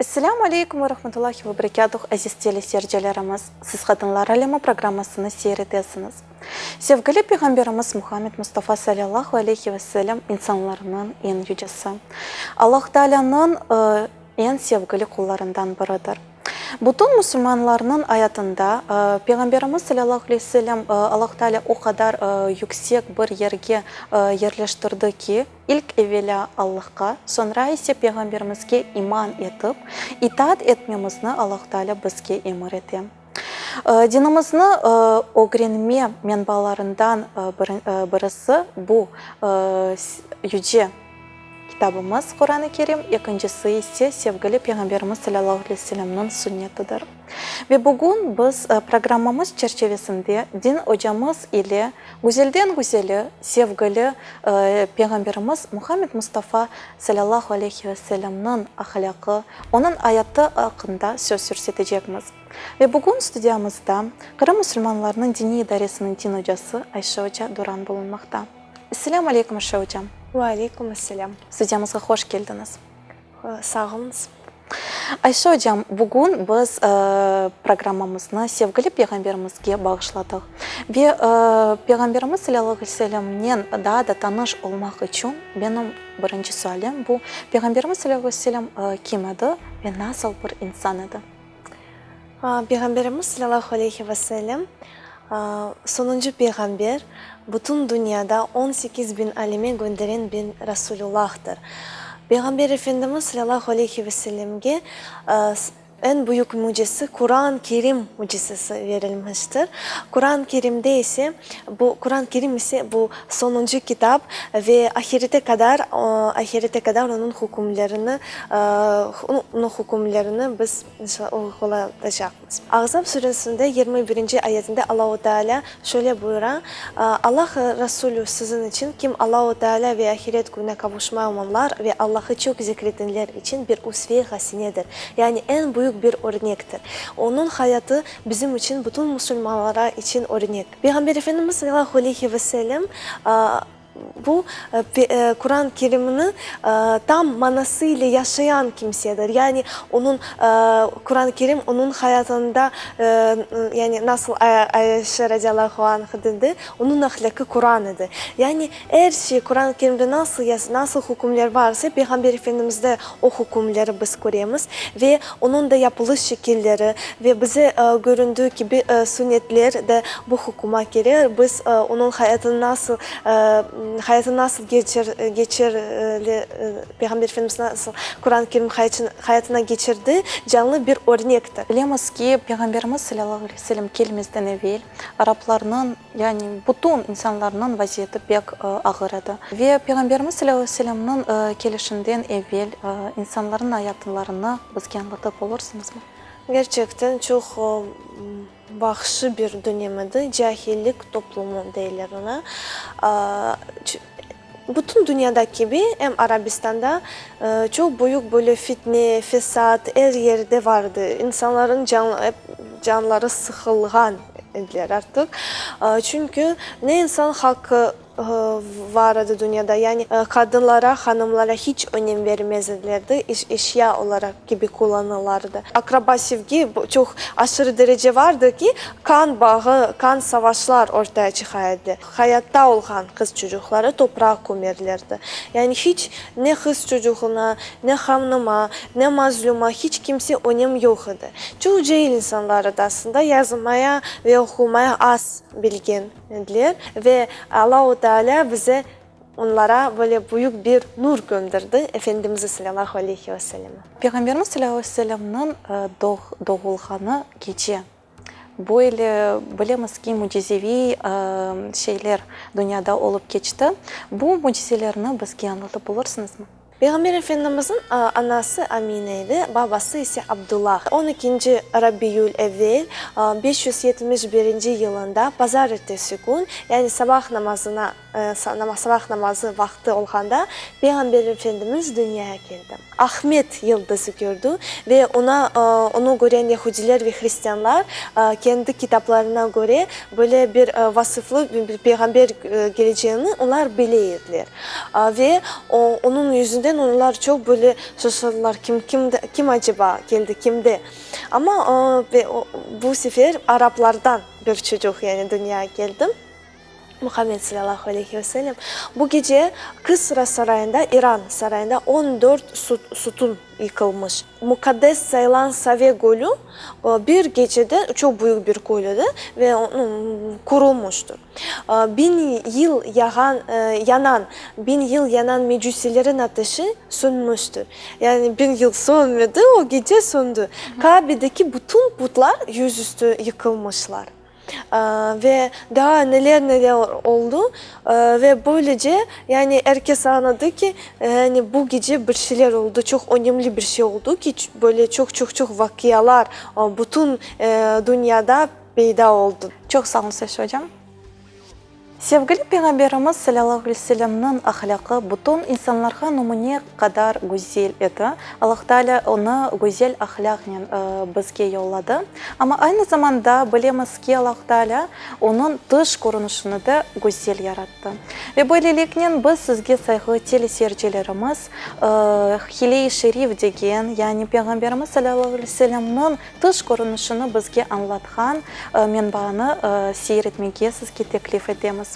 Esselâmu aleykum ve rahmetullahi ve berekâtuh, aziz teleseyircilerimiz! Siz Qadınlar alemi programmasını seyir etesiñiz. Sevgili Peyğamberimiz Muhammed Mustafa salâllahu aleyhi ve sellem insanlarnıñ eñ yücesi, Allah Taalânıñ eñ sevgili qullarından biridir. Bütün musulmanlarnıñ ayatında Peyğamberimiz salâllahu aleyhi ve sellem Allah Taalâ o qadar yüksek bir yerge yerleştirdi ki, İlk evelâ Allahqa, soñra ise Peyğamberimizge iman etip, itaat etmemizni Allah Taalâ bizge emir ete. Dinimizni ögrenme menbalarından birisi bu yüce Kitabımız, Quran-ı Kerim, ekincisi ise sevgili Peyğamberimiz salâllahu aleyhi ve sellemniñ sünnetidir. Ve bugün biz programmamız çerçevesinde din ocamız ile güzelden güzeli, sevgili Peyğamberimiz Muhammed Mustafa salâllahu aleyhi ve sellemniñ ahlâqı, onıñ ayatı aqqında söz yürsetecekmiz. Ve bugün studiyamızda Qırım musulmanlarınıñ diniy idaresiniñ din ocası Ayşe oca Duran bulunmaqta. Esselâmu aleykum, Ayşe ocam. Ve aleykum esselâm. Studiyamızğa hoş keldiñiz. Sağ oluñız. Ayşe ocam, bugün biz programmamıznı sevgili Peyğamberimizge bağışladıq. Ve Peyğamberimiz salâllahu aleyhi ve sellemnen daa da tanış olmaq içün benim birinci sualim bu, Peyğamberimiz salâllahu aleyhi ve sellem kim edi ve nasıl bir insan edi? Peyğamberimiz salâllahu aleyhi ve sellem soñuncı peyğamber, bütün dünyada 18 bin aleme gönderen bin Rasulullahtır. Peyğamber Efendimiz salâllahu aleyhi ve sellemge eñ büyük mücizesi Quran Kerim mücizesi verilmiştir. Quran Kerimde ise bu Quran Kerim ise bu soñuncı kitap ve ahirete qadar ahirete qadar onıñ hükümlerini onıñ hükümlerini biz İnşallah, uyğulaycaqmız. Ahzab suresinde 21-nci ayetinde Allahu Teala şöyle buyura, Allah Rasulü siziñ içün, kim Allahu Teala ve ahiret kününe qavuşmay umanlar ve Allahı çoq zikretenler içün bir üsve-i hasenedir, yani eñ büyük bir örnektir. Onıñ hayatı bizim içün, bütün musulmanlara içün örnek. Peyğamber Efendimiz salâlâhu aleyhi ve sellem Bu, Quran Kerimni tam manası ile yaşayan kimsedir. Yani onıñ, Quran Kerim onıñ hayatında, yani nasıl Ayşe radiyallahu anha dedi, onıñ ahlâqı Quran edi. Yani er şey Quran Kerimde nasıl nasıl hükümler varsa, Peyğamber Efendimizde o hükümleri biz köremiz ve onıñ da yapılış şekilleri ve bize göründüğü kibi sünnetler de bu hüküma kirer. Biz onıñ hayatını nasıl hayatını nasıl geçir geçir Peyğamber Efendimiz nasıl Quran-ı Kerim hayatına geçirdi, canlı bir örnektir. Bilemiz ki, Peyğamberimiz salâllahu aleyhi ve sellem kelmezden evel araplarnıñ, yani bütün insanlarnıñ vaziyeti pek ağır edi. Ve Peyğamberimiz salâllahu aleyhi ve sellemniñ kelişinden evel insanlarnıñ ayatlarını bizge añlatıp olursıñızmı? Gerçekten çoq Vahşi bir dönem edi, cahillik toplumı deyler oña. Bütün dünyada kibi, em Arabistanda çoq büyük böyle fitne, fesat er yerde vardı. İnsanların canları sıqılğan ediler artıq. Çünki ne insan haqqı Var edi dünyada, yani qadınlara, hanımlara hiç önem vermez edilerdi, eşya olaraq kibi qullanılardı. Aqraba sevgi çoq aşırı derece vardı ki, qan bağı, qan savaşlar ortaya çıqa edi. Hayatta olğan qız çocuqları toprağa kömerlerdi. Yani hiç ne qız çocuğına, ne hanıma, ne mazluma hiç kimse önem yoq edi. Çoq cail insanlar edi aslında, yazmaya ve oqumaya az bilgen. Ediler ve Allahu Teala bize onlara böyle büyük bir nur gönderdi, Efendimizi salâllahu aleyhi ve sellemi. Peyğamberimiz salâllahu aleyhi ve sellemniñ doğulğanı gece, böyle bilemiz ki, mücizeviy şeyler dünyada olıp keçti. Bu mücizelerni bizge añlatıp olursıñızmı? Peyğamber Efendimizniñ anası Amine edi, babası ise Abdullah. On ekinci Rabiül-evvel, 571 yılında bazarertesi kün, yani sabah namazına, sabah namazı vaqtı olğanda Peyğamber Efendimiz dünyaya keldi. Ahmet yıldızı kördi ve oña, onı kören yahudiler ve hristianlar kendi kitaplarına köre böyle bir vasıflı bir peyğamber keleceğini olar bile ediler. Ve onıñ yüzünden olar çoq böyle şaşırdılar, kim, kim, kim aceba keldi, kimde? Amma bu sefer araplardan bir çocuq, yani dünyağa keldi. Muhammed salâlâhu aleyhi ve sellem, bu gece Kısra sarayında, İran sarayında, 14 sutun yıqılmış. Muqaddes sayılan Save gölü bir gecede, çoq büyük bir göl edi, ve qurulmıştır. Biñ yıl yağan, yanan, biñ yıl yanan mecusiylerin ateşi sönmüştir. Yani biñ yıl sönmedi, o gece söndü. Kaabedeki bütün putlar yüzüstü yıqılmışlar. Ve daa neler-neler oldı. Ve böylece, yani er kes añladı ki, yani bu gece bir şeyler oldı, çoq önemli bir şey oldı ki, böyle çoq-çoq-çoq vaqialar bütün dünyada peyda oldı. Çoq sağ oluñız, Ayşe ocam. Sevgili Peyğamberimiz salâllahu aleyhi ve sellemniñ ahlâqı bütün insanlarğa numüne qadar güzel edi. Allah Teala onı güzel ahlâqnen bizge yolladı. Amma aynı zamanda bilemiz ki, Allah Teala onıñ tış körünişini de güzel yarattı. Ve böyleliknen biz sizge, sayğılı teleseyircilerimiz, Hile-i Şerif degen, yani Peyğamberimiz salâllahu aleyhi ve sellemniñ Tış körünişini bizge añlatqan menbaanı seyir etmege sizge teklif etemiz.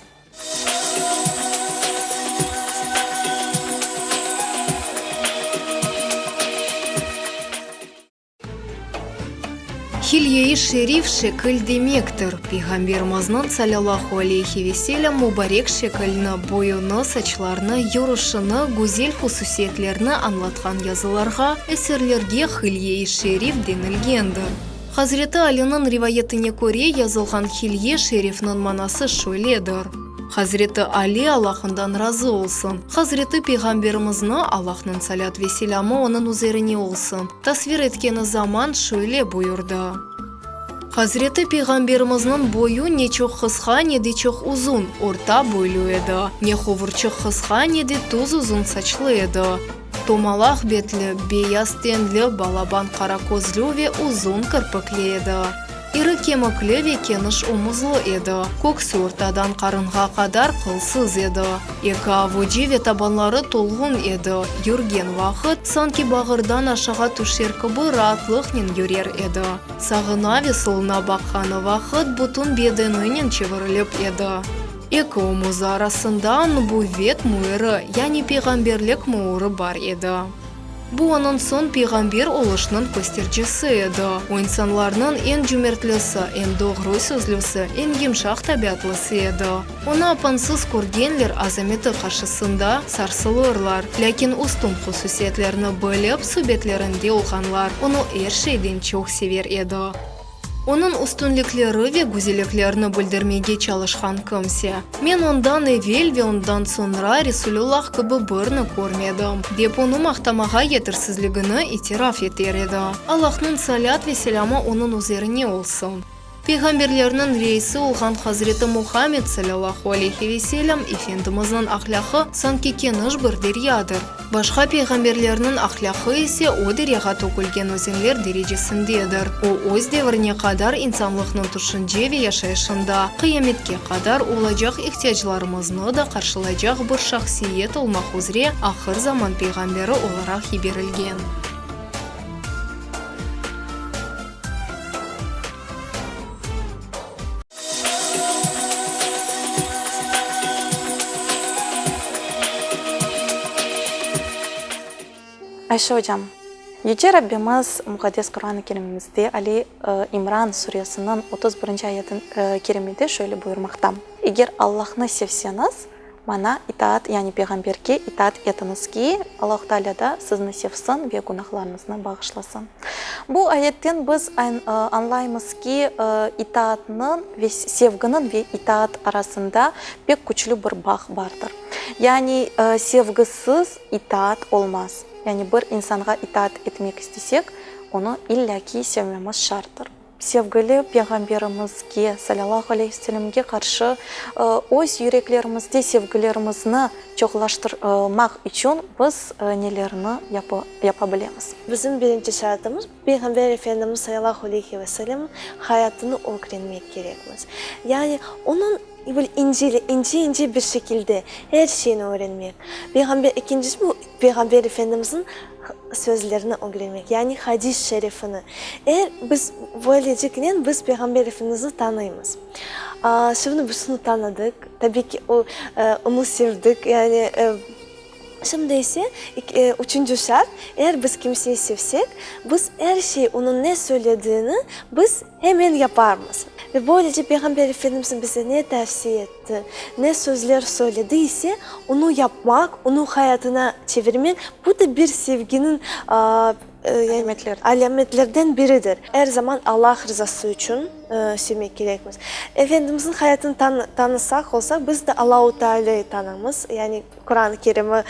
Hilye-i şerif şekil demektir. Peyğamberimizniñ salâllahu aleyhi ve selâm mubarek şekilini, boyunı, saçlarını, yürüşini, güzel hususiyetlerini añlatqan yazılarğa, eserlerge Hilye-i şerif denilgendir. Hazreti Aliniñ rivayetine köre yazılğan Hilye şerifniñ manası şöyledir, Hazreti Ali, Allah ondan razı olsun, Hazreti Peyğamberimizni, Allahnıñ salât ve selâmı onıñ üzerine olsun, tasvir etkeni zaman şöyle buyurdı, Hazreti Peyğamberimizniñ boyu ne çoq qısqa, ne de çoq uzun, orta boylu edi. Ne quvurçıq qısqa, ne de tuz uzun saçlı edi. Tomalaq betli, beyaz tenli, balaban qara közlü ve uzun kirpikli edi. İri kemikli ve keniş omuzlı edi, köksü ortadan qarınğa qadar qılsız edi. Eki avucı ve tabanları tolğun edi, yürgen vaqıt, sanki bağırdan aşağı tüşer kibi raatlıqnen yürer edi. Sağına ve soluna baqqanı vaqıt bütün bedeninen çevirilip edi. Eki omuzı arasında nubuvvet müeri, yani peyğamberlik müürü bar edi. Bu onıñ soñ peyğamber oluşnıñ köstercisi edi. O insanlarnıñ eñ cümertlisi, eñ doğru sözlüsi, eñ yımşaq tabiatlısı edi. Onı apansız körgenler azameti qarşısında sarsılırlar, lâkin üstün hususiyetlerini bilip subetlerinde olğanlar onı er şeyden çoq sever edi. Onıñ üstünlikleri ve güzelliklerini bildirmege çalışqan kimse, Men ondan evel ve ondan soñra Resulüllah kibi birni körmedim, dep onı maqtamağa yetersizligini itiraf eter edi. Allahnıñ salât ve selâmı onıñ üzerine olsun. Peyğamberlerniñ reisi olğan Hazreti Muhammed salâllahu aleyhi ve selâm Efendimizniñ ahlâqı sanki keniş bir deryadır. Başqa peyğamberlerniñ ahlâqı ise o deryağa tökülgen özenler derecesindedir. O, öz devirine qadar insanlıqnıñ tüşünce ve yaşayışında, qıyametke qadar olacaq ihtiyaclarımıznı da qarşılaycaq bir şahsiyet olmaq üzre ahır zaman peyğamberi olaraq yiberilgen. Ayşe ocam, Yüce Rabbimiz Muqaddes Quran-ı Kerimimizde Ali İmran suresiniñ 31-nci ayeti kerimede şöyle buyurmaqta, Eger Allahnı sevseñiz, maña itaat, yani Peyğamberge itaat etiñiz ki, Allahu Teala da sizni sevsin ve günahlarıñıznı bağışlasın. Bu ayetten biz añlaymız ki, itaatnıñ ve sevginiñ ve itaat arasında pek küçlü bir bağ bardır. Yani sevgisiz itaat olmaz. Yani bir insanğa itaat etmek istesek, onı illâ ki sevmemiz şarttır. Sevgili Peyğamberimizge, salâllahu aleyhi ve sellemge qarşı öz yüreklerimizde sevgilerimizni çoqlaştırmaq içün biz nelerni yapa bilemiz? Bizim birinci şartımız, Peyğamber Efendimiz salâllahu aleyhi ve sellemniñ hayatını ögrenmek kerekmiz. Yani onıñ böyle ince, ince-ince bir şekilde er şeyni öğrenmek. Peyğamber, ekincisi bu, Peyğamber Efendimizniñ sözlerini ögrenmek, yani hadis-i şerifini. Er biz böyleciknen biz Peyğamber Efendimizni tanıymız. Şimdi biz onı tanıdıq, tabiy ki, o, onı sevdik, yani şimdi ise üçünci şart, eğer biz kimseyi sevsek, biz er şey, onıñ ne söylediğini biz hemen yaparmız. Ve böylece Peyğamber Efendimiz bize ne tavsiye etti, ne sözler söyledi ise, onı yapmaq, onı hayatına çevirmek, bu da bir sevginiñ alâmetlerden biridir. Er zaman Allah rızası içün sevmek kerekmiz. Efendimizniñ hayatını tanısaq olsa, biz de Allahu Tealâyı tanımız, yani Quran-ı Kerimi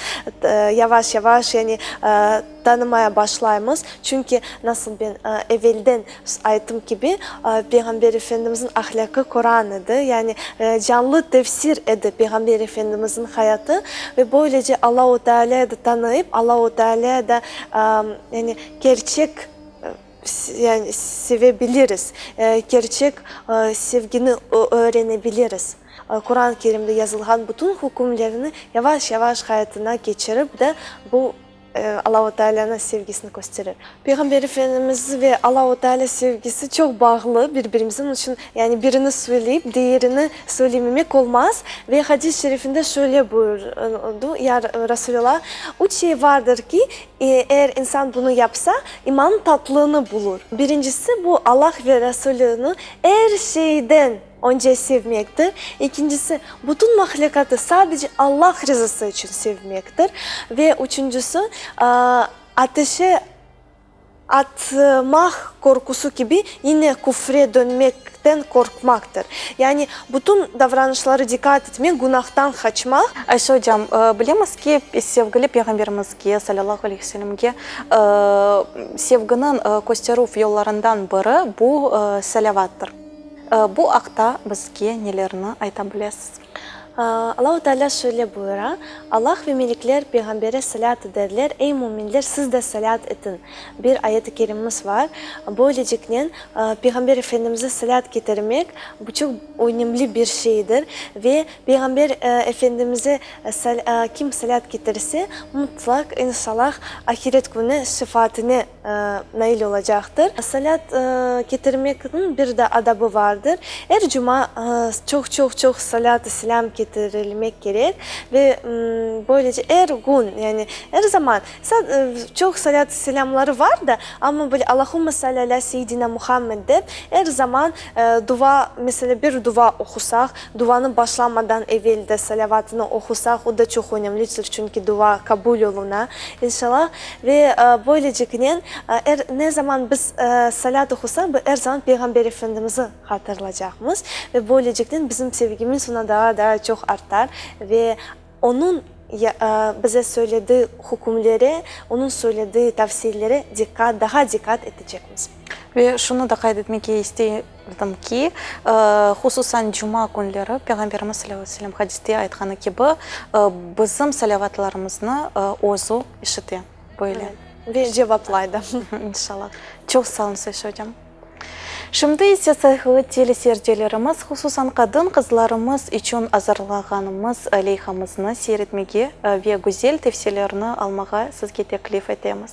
yavaş-yavaş, yani tanımaya başlaymız. Çünki, nasıl ben evelden ayttım kibi, Peyğamber Efendimizniñ ahlâqı Quran edi, yani canlı tefsir edi Peyğamber Efendimizniñ hayatı. Ve böylece Allahu Tealâyı da tanıyıp, Allahu Tealâyı da yani kerçek yani seve biliriz, kerçek sevgini öğrenebiliriz. Quran-ı Kerimde yazılğan bütün hükümlerini yavaş-yavaş hayatına keçirip de bu Allahu Tealânıñ sevgisini kösterir. Peyğamber Efendimiz ve Allahu Tealâ sevgisi çoq bağlı bir-birimizin, onıñ içün yani birini söyleyip diğerini söylememek olmaz. Ve hadis-i şerifinde şöyle buyurdu, Ya Resulallah, üç şey vardır ki, Eğer insan bunı yapsa, imanıñ tatlığını bulur. Birincisi, bu, Allah ve Rasulüni er şeyden önce sevmektir. Ekincisi, bütün mahlüqatı sadece Allah rızası içün sevmektir. Ve üçüncisi, ateşe atmaq qorqusı kibi yine küfre dönmekten qorqmaqtır. Yani, bütün davranışları diqqat etmek, günahtan qaçmaq. Ayşe ocam, bilemiz ki, sevgili Peyğamberimizge, salâllahu aleyhi ve sellemge, sevginiñ kösterüv yollarından biri bu salâvattır. Bu aqta bizge nelerni ayta bilesiz? Allahu Teala şöyle buyura, Allah ve melekler Peyğambere salât ederler, ey müminler, siz de salât etiñ. Bir ayet-i kerimemiz var. Böyleciknen, Peyğamber Efendimizge salât ketirmek, bu çoq önemli bir şeydir. Ve Peyğamber Efendimizge kim salât ketirse, mutlaq, inşallah, ahiret künü şefaatine nail olacaqtır. Salât ketirmekniñ bir de adabı vardır. Er cuma çoq-çoq-çoq salât-ı selâm ketirilmek kerek ve böylece er kün, yani er zaman çoq salât-ı selâmları var da, amma böyle Allahümme salli alâ seyyidina Muhammed dep er zaman duva, meselâ, bir duva oqusaq, Duvanı başlamadan evel de salâvatını oqusaq, o da çoq önemlidir, çünki duva qabul oluna, inşallah. Ve böyleceknen, er ne zaman biz salât oqusaq, biz er zaman Peyğamber Efendimizi hatırlacaqmız. Ve böyleceknen bizim sevgimiz oña daa daa çoq artar ve onıñ bize söylediği hükümlere, onıñ söylediği tavsiyelere diqqat, daha diqqat etecekmiz. Ve şunı da qayd etmege isteyim ki, hususan cuma künleri Peyğamberimiz salâllahu aleyhi ve sellem hadiste aytqanı kibi, bizim salâvatlarımıznı özü işite, böyle. Ve cevaplay da. İnşallah. Çoq sağ oluñız, Ayşe ocam. Şimdi ise sayğılı teleseyircilerimiz, hususan qadın-qızlarımız içün azırlağanımız leyhamıznı seyir etmege ve güzel tevsiyelerni almağa sizge teklif etemiz.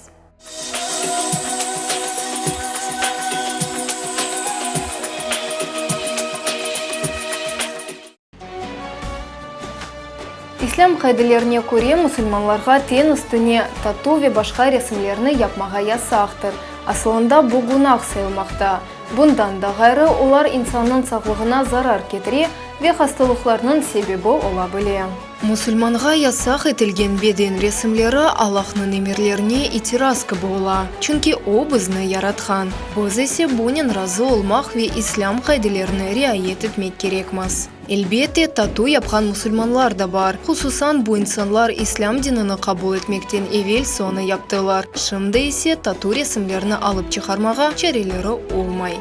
İslâm qaidelerine köre, musulmanlarğa ten üstüne tatu ve başqa resimlerni yapmağa yasaqtır. Asılında bu günah sayılmaqta. Bundan da ğayrı, olar insannıñ sağlığına zarar ketire. Ve hastalıqlarnıñ sebebi ola bile. Musulmanğa yasaq etilgen beden resimleri Allahnıñ emirlerine itiraz kibi ola, çünki O bizni yaratqan. Biz ise bunen razı olmaq ve İslâm qaidelerini riayet etmek kerekmiz. Elbette, tatu yapqan musulmanlar da bar. Hususan, bu insanlar İslâm dinini qabul etmekten evel sonı yaptılar, şimdi ise tatu resimlerini alıp çıqarmağa çareleri olmay.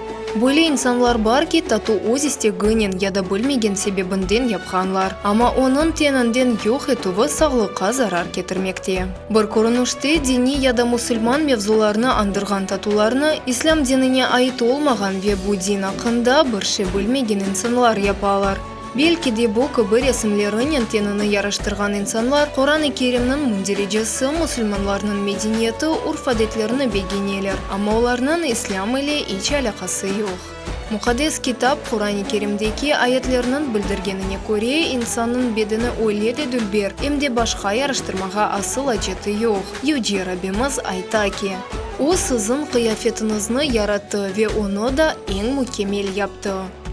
Böyle insanlar bar ki, tatu öz isteginen ya da bilmegen sebebinden yapqanlar, amma onıñ teninden yoq etüvi sağlıqqa zarar ketirmekte. Bir körünüşte diniy ya da musulman mevzularını añdırğan tatularnı İslâm dinine ait olmağan ve bu din aqqında bir şey bilmegen insanlar yapalar. Belki de bu kibi resimlerinen tenini yaraştırğan insanlar Quran-ı Kerimniñ mündericesi, musulmanlarnıñ medeniyeti, urf-adetlerini begeneler, amma olarnıñ İslâm ile iç alâqası yoq. Muqaddes kitap Quran-ı Kerimdeki ayetlerniñ bildirgenine köre, insannıñ bedeni öyle de dülber, em de başqa yaraştırmağa asıl aceti yoq. Yüce Rabbimiz ayta ki. O, siziñ qıyafetiñizni yarattı ve onı da eñ mükemmel yaptı.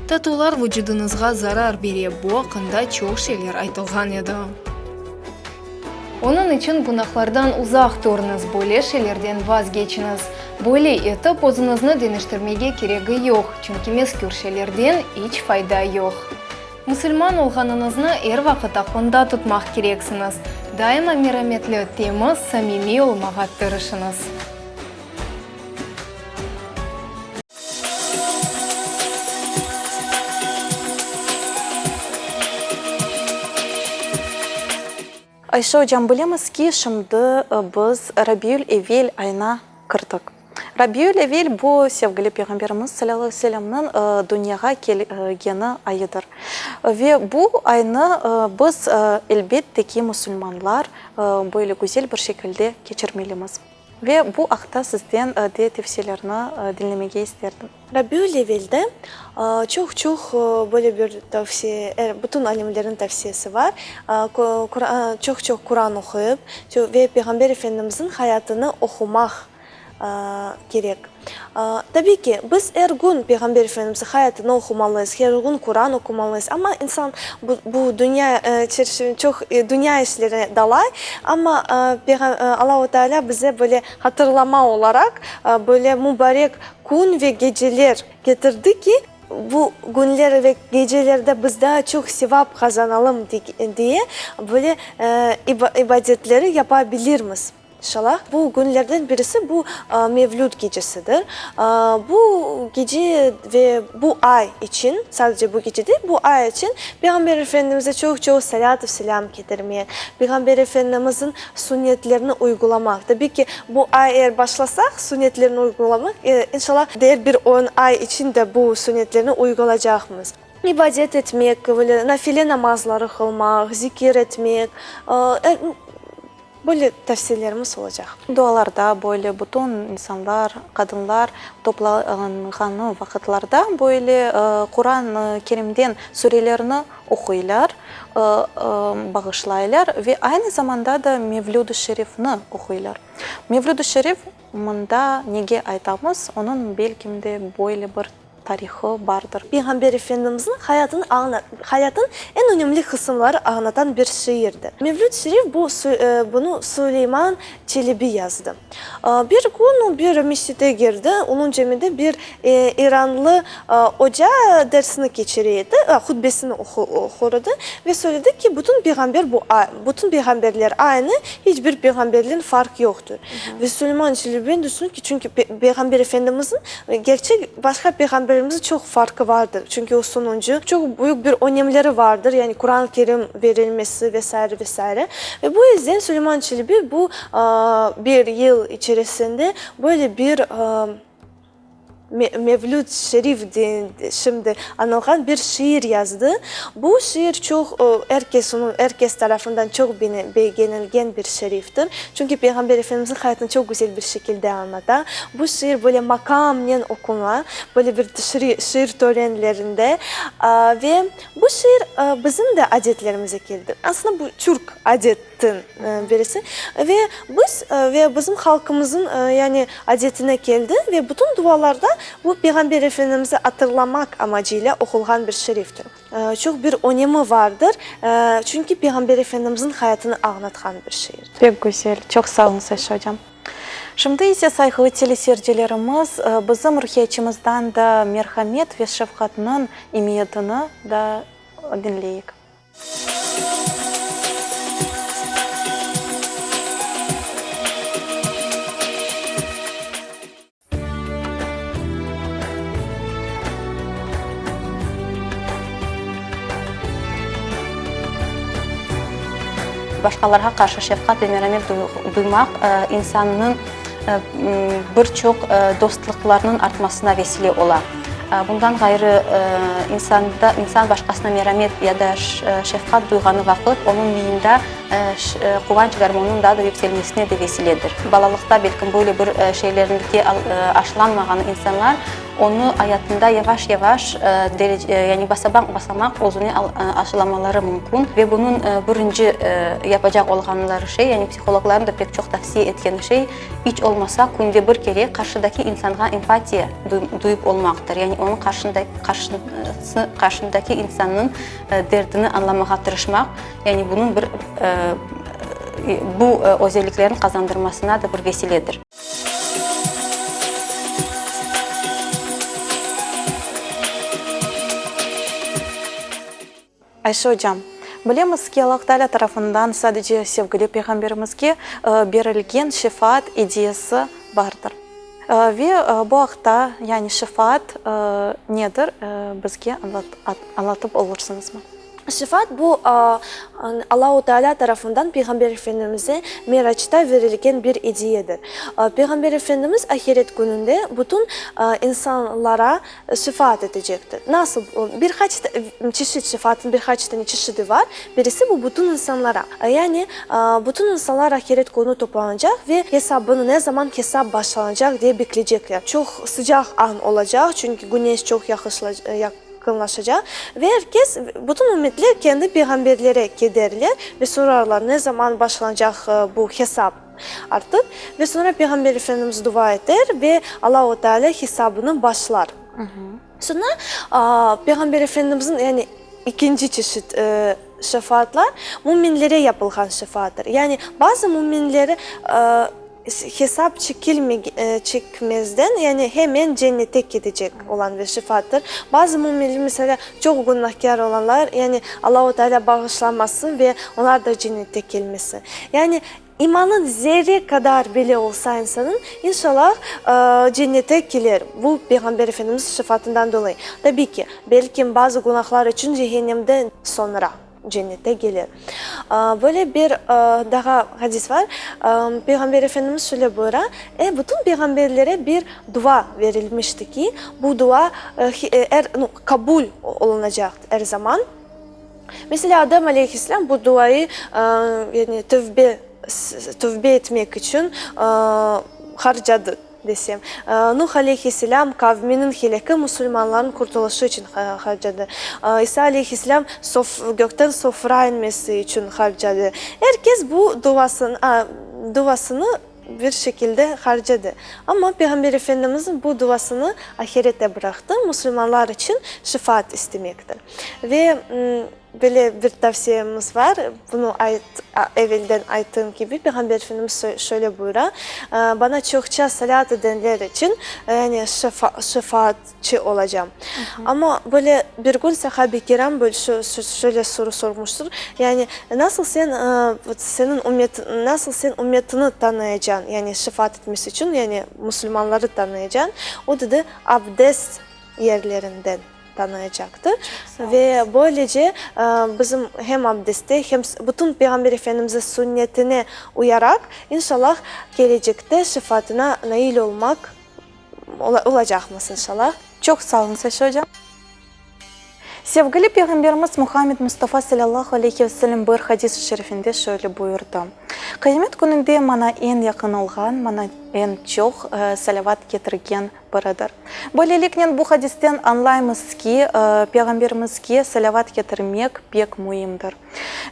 Tatular vucudıñızğa zarar bere, bu aqqında çoq şeyler aytılğan edi. Onıñ içün günahlardan uzaq turıñız, böyle şeylerden vazgeçiñiz. Böyle etip özüñizni deñiştirmege keregi yoq, çünki mezkür şeylerden iç fayda yoq. Musulman olğanıñıznı er vaqıt aqlında tutmaq kereksiñiz. Daima merametli, temiz, samimiy olmağa tırışıñız. Ayşe ocam, bilemiz ki, şimdi biz Rabiül-Evel ayına kirdik. Rabiül-Evel bu, sevgili Peyğamberimiz salâllahu aleyhi ve sellemniñ dünyağa kelgeni ayıdır. Ve bu aynı biz, elbette ki, musulmanlar böyle güzel bir şekilde keçirmelimiz. Ve bu aqta sizden de tevsiyelerni diñlemege isterdim. Rabiül-evelde çoq-çoq böyle bir tavsiye, bütün alimlerniñ tavsiyesi var, çoq-çoq Quran oquyıp ve Peyğamber Efendimizniñ hayatını oqumaq kerek. Tabiy ki, biz er kün Peyğamber Efendimizniñ hayatını oqumalıyız, her kün Quran oqumalıyız, amma insan bu dünya çoq dünya işlerine dalay, amma Allahu Teala bize böyle hatırlama olaraq böyle mubarek kün ve geceler ketirdi ki, bu künler ve gecelerde biz daa çoq sevap qazanalım diye böyle ibadetleri yapa bilirmiz. İnşallah, bu künlerden birisi bu Mevlüt gecesidir. Bu gece ve bu ay içün, sadece bu gece değil, bu ay içün Peyğamber Efendimizge çoq-çoq salât-ı selâm ketirmek, Peyğamber Efendimizniñ sünnetlerini uygulamaq. Tabiy ki, bu ay eğer başlasaq sünnetlerini uygulamaq, inşallah, diğer bir on ay içün de bu sünnetlerni uygulaycaqmız. İbadet etmek, böyle nafile namazları qılmaq, zikir etmek, Böyle tavsiyelerimiz olacaq. Dualarda böyle bütün insanlar, qadınlar toplanğanı vaqıtlarda böyle Quran-ı Kerimden surelerni oquylar, bağışlaylar ve aynı zamanda da Mevlüd-ü Şerifni oquylar. Mevlüd-ü Şerif mında nege aytamız, onıñ belkim de böyle bir tarihı bardır. Peyğamber Efendimizniñ hayatını añla, hayatın eñ önemli qısımları añlatan bir şiirdir. Mevlüt Şerif bu bunı Suleyman Çelebi yazdı. Bir kün o bir mescide girdi, onıñ camide bir iranlı oca dersini keçire edi, hutbesini oqur edi ve söyledi ki, bütün peyğamber bu, bütün peyğamberler aynı, hiç bir peyğamberden farq yoqtır. Ve Suleyman Çelebi düşündi ki, çünki Peyğamber Efendimizniñ Gerçek, başqa peyğamberimizden çoq farqı vardır, çünki o soñuncı, çoq büyük bir önemleri vardır, yani Quran-ı Kerim verilmesi ve saire, ve saire. Ve bu yüzden Süleyman Çelebi bu bir yıl içerisinde böyle bir Mevlüt Şerif şimdi añılğan bir şiir yazdı. Bu şiir çoq er kes, er kes tarafından çoq begenilgen bir şeriftir. Çünki Peyğamber Efendimizniñ hayatını çoq güzel bir şekilde añlata. Bu şiir böyle makamnen oquna, böyle bir şiir törenlerinde. Ve bu şiir bizim de adetlerimize keldi. Aslında bu türk adetin birisi. Ve biz ve bizim halqımızın yani adetine keldi ve bütün dualarda. Bu Peyğamber Efendimizni atırlamaq amacıyla oqulğan bir şeriftir. Çoq bir önemi vardır, çünki Peyğamber Efendimizniñ hayatını añlatqan bir şiirdir. Pek güzel, çoq sağ oluñız, Ayşe ocam. Şimdi ise, sayğılı teleseyircilerimiz, bizim ruhiyatçımızdan da merhamet ve şefqatnıñ emiyetini da diñleyik. Başqalarğa qarşı şefqat ve meramet duymaq insannıñ bir çoq dostluqlarnıñ artmasına vesile ola. Bundan ğayrı, insanda, insan başqasına meramet ya da şefqat duyğanı vaqıt, onıñ miyinde quvanç gormonınıñ daa da yükselmesine de vesiledir. Balalıqta, belkim, böyle bir şeylerge aşılanmağan insanlar onı ayatında yavaş-yavaş, yani basamaq-basamaq özüne aşılamaları mümkün. Ve bunıñ birinci yapacaq olğanları şey, yani psihologlarnıñ da pek çoq tavsiye etkeni şey, iç olmasa künde bir kere qarşıdaki insanğa empatiya duyıp olmaqtır. Yani onıñ qarşındaki insannıñ derdini añlamağa tırışmaq, yani bunıñ bir bu özelliklerniñ qazandırmasına da bir vesiledir. Ayşe ocam, bilemiz ki, Allah Teala tarafından sadece sevgili Peyğamberimizge berilgen şefaat ediyesi bardır. Ve bu aqta, yani şefaat nedir, bizge añlatıp olursıñızmı? Şefaat, bu, Allahu Teala tarafından Peyğamber Efendimizge Miraçta verilgen bir ediyedir. Peyğamber Efendimiz ahiret kününde bütün insanlara şefaat etecektir. Nasıl? Bir qaç çeşit şefaatnıñ bir qaç tane çeşidi var. Birisi bu bütün insanlara. Yani bütün insanlar ahiret künü toplanacaq ve hesabını, ne zaman hesap başlanacaq diye bekleycekler. Çoq sıcaq an olacaq, çünki güneş çoq yaqınlaşacaq ve er kes, bütün ümmetler kendi peyğamberlere kederler ve sorarlar, ne zaman başlanacaq bu hesap artıq. Ve soñra Peyğamber Efendimiz dua eter ve Allahu Teala hesabını başlar. Soñra Peyğamber Efendimizniñ, yani ikinci çeşit şefaatlar, müminlere yapılğan şefaattır. Yani bazı müminleri hesap çekmezden, yani hemen cennete ketecek olan bir şefaattır. Bazı müminler, meselâ, çoq günahkâr olanlar, yani Allahu Teala bağışlaması ve olar da cennete kelmesi. Yani İmanı zerre qadar bile olsa insanıñ, inşallah, cennete keler, bu Peyğamber Efendimiz şefaatından dolayı. Tabiy ki, belkim bazı günahlar içün cehennemden soñra cennete keler. Böyle bir daha hadis var, Peyğamber Efendimiz şöyle buyura, E, bütün peyğamberlere bir dua verilmişti ki, bu dua er, qabul olunacaqtır er zaman. Meselâ, Adem aleyhisselâm bu duayı, yani tövbe, tövbe etmek içün harcadı, desem. Nuh aleyhisselâm qavminiñ helâki, musulmanlarnıñ qurtuluşı içün harcadı. İsa aleyhisselâm gökten sofra inmesi içün harcadı. Er kes bu duasını, duasını bir şekilde harcadı. Amma Peyğamber Efendimiz bu duasını ahirete bıraqtı, musulmanlar içün şefaat istemektir. Ve böyle bir tavsiyemiz var, bunı evelden ayttığım kibi, Peyğamber Efendimiz şöyle buyura, Bana çoqça salât edenler içün, yani şefaatçı olacam. Amma böyle bir kün sahabe-i kiram böyle şöyle soru sormuştır, yani nasıl sen, seniñ ümmet, nasıl sen ümmetini tanıyacañ, yani şefaat etmesi içün, yani musulmanları tanıyacañ? O dedi, abdest yerlerinden. Tanıyacaqtır. Ve böylece bizim hem abdeste, hem bütün Peyğamber Efendimizniñ sünnetine uyaraq, inşallah, kelecekte şefaatına nail olmaq olacaqmız, inşallah. Çoq sağ oluñız, Ayşe oca. Sevgili Peyğamberimiz Muhammed Mustafa salâllahu aleyhi ve sellem bir hadis-i şerifinde şöyle buyurdı, Qıyamet kününde maña eñ yaqın olğan, maña. Eñ çoq salâvat ketirgen biridir. Böyleliknen, bu hadisten añlaymız ki, Peyğamberimizge salâvat ketirmek pek müimdir.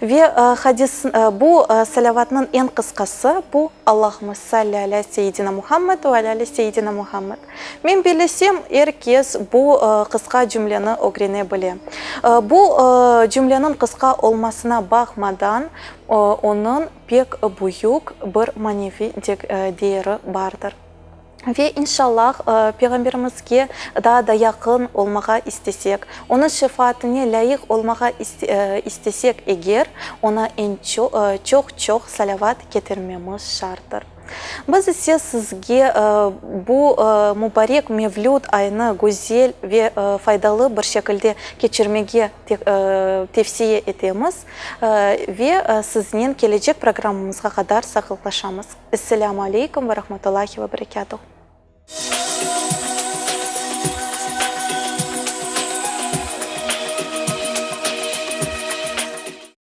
Ve hadis, bu salâvatnıñ eñ qısqası, bu, Allahümme salli alâ seyyidina Muhammed ve alâ ali seyyidina Muhammed. Men bellesem, er kes bu qısqa cümleni ögrene bile. Bu cümleniñ qısqa olmasına baqmadan, onıñ pek büyük bir maneviy değeri bardır. Ve inşallah, Peyğamberimizge daa da yaqın olmağa istesek, onıñ şefaatine lâyıq olmağa istesek eger, oña eñ çoq-çoq salâvat ketirmemiz şarttır. Biz ise sizge bu mubarek Mevlüd ayını güzel ve faydalı bir şekilde keçirmege tevsiye etemiz ve siznen kelecek programmamızğa qadar sağlıqlaşamız. Esselâmu aleykum ve rahmetullahi ve berekâtuh.